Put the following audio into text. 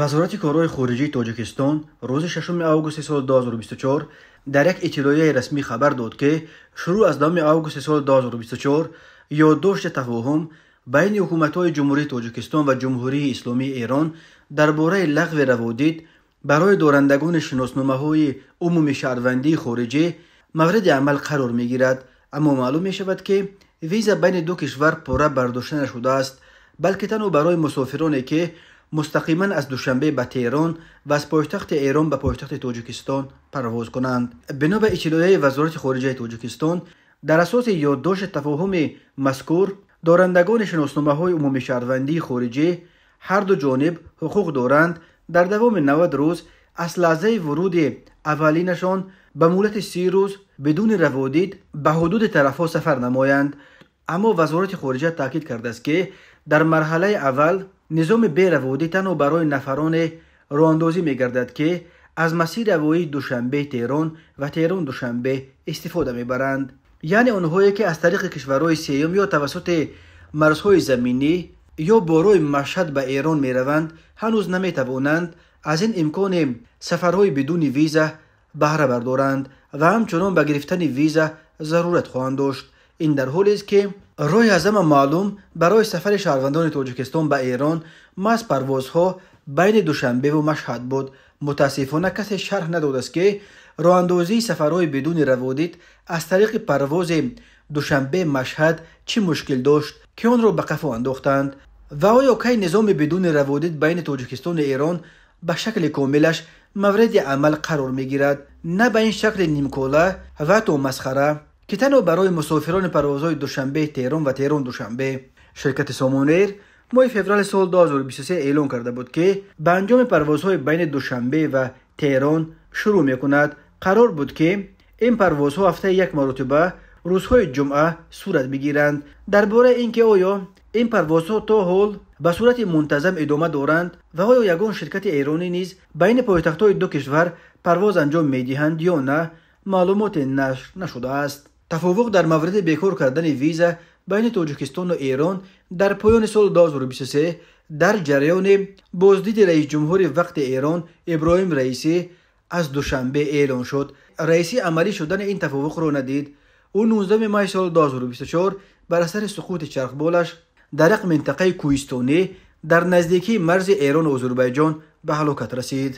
Вазорати корҳои хориҷии Тоҷикистон рӯзи 6 августи соли 2024 дар як иттилоияи расмӣ хабар дод, ки шурӯъ аз 10 августи соли 2024 ёддошти тафоҳум байни ҳукуматҳои Ҷумҳурии Тоҷикистон ва Ҷумҳурии Исломии Эрон дар бораи лағви раводид барои дорандагони шиносномаҳои умумии шаҳрвандии хориҷӣ мавриди амал қарор мегирад. Аммо маълум мешавад, ки виза байни ду кишвар пурра бардошта нашудааст, балки танҳо барои мусофироне, ки мустақиман аз Душанбе ба Теҳрон ва аз пойтахти Эрон ба пойтахти Тоҷикистон парвоз кунанд. Бино ба иттилоияи Вазорати хориҷаи Тоҷикистон, дар асоси ёддошти тафоҳуми мазкур дорандагони шиносномаҳои умумии шаҳрвандии хориҷӣ ҳар ду ҷониб ҳуқуқ доранд дар давоми 90 рӯз аз лаҳзаи вуруди аввалинашон ба муҳлати 30 рӯз бидуни раводид ба ҳудуди тарафҳо сафар намоянд. Аммо Вазорати хориҷа таъкид кардааст, ки дар марҳалаи аввал низоми бераводӣ танҳо барои нафароне роҳандозӣ мегардад, ки аз масири ҳавоии Душанбе-Теҳрон ва Теҳрон-Душанбе истифода мебаранд. Яъне онҳое, ки аз тариқи кишварҳои сеюм ё тавассути марзҳои заминӣ ё бо роҳи Машҳад ба Эрон мераванд, ҳанӯз наметавонанд аз ин имкони сафарҳои бидуни виза баҳра бардоранд ва ҳамчунон ба гирифтани виза зарурат хоҳанд дошт. Ин дар ҳолест, ки роҳи аз ҳама маълум барои сафари шаҳрвандони Тоҷикистон ба Эрон маҳз парвозҳо байни Душанбеву Машҳад буд. Мутаассифона касе шарҳ надодааст, ки роҳандозии сафарҳои бидуни раводид аз тариқи парвози Душанбе-Машҳад чӣ мушкил дошт, ки онро ба қафо андохтанд, ва оё кай низоми бидуни раводид байни Тоҷикистону Эрон ба шакли комилаш мавриди амал қарор мегирад, на ба ин шакли нимкола ва ҳатто масхара, ки танҳо барои мусофирони парвозҳои Душанбе-Теҳрон ва Теҳрон-Душанбе. Ширкати Сомон Эйр моҳи феврали соли 2023 эълон карда буд, ки ба анҷоми парвозҳои байни Душанбе ва Теҳрон шурӯъ мекунад. Қарор буд, ки ин парвозҳо ҳафтаи як маротиба рӯзҳои ҷумъа сурат бигиранд. Дар бораи ин ки оё ин парвозҳо то ҳол ба сурати мунтазам идома доранд ва оё ягон ширкати эронӣ низ байни пойтахтҳои ду кишвар парвоз анҷом медиҳанд ё на, маълумоте нашр нашудааст. Тафовуқ дар мавриди бекор кардани виза байни Тоҷикистону Эрон дар поёни соли 2023 дар ҷараёни боздиди раисҷумҳури вақти Эрон Иброҳим Раисӣ аз Душанбе эълон шуд. Раисӣ амалӣ шудани ин тафовуқро надид. Ӯ 19 май соли 2024 бар асари суқути чархболаш дар як минтақаи кӯҳистонӣ дар наздикии марзи Эрону Озарбойҷон ба ҳалокат расид.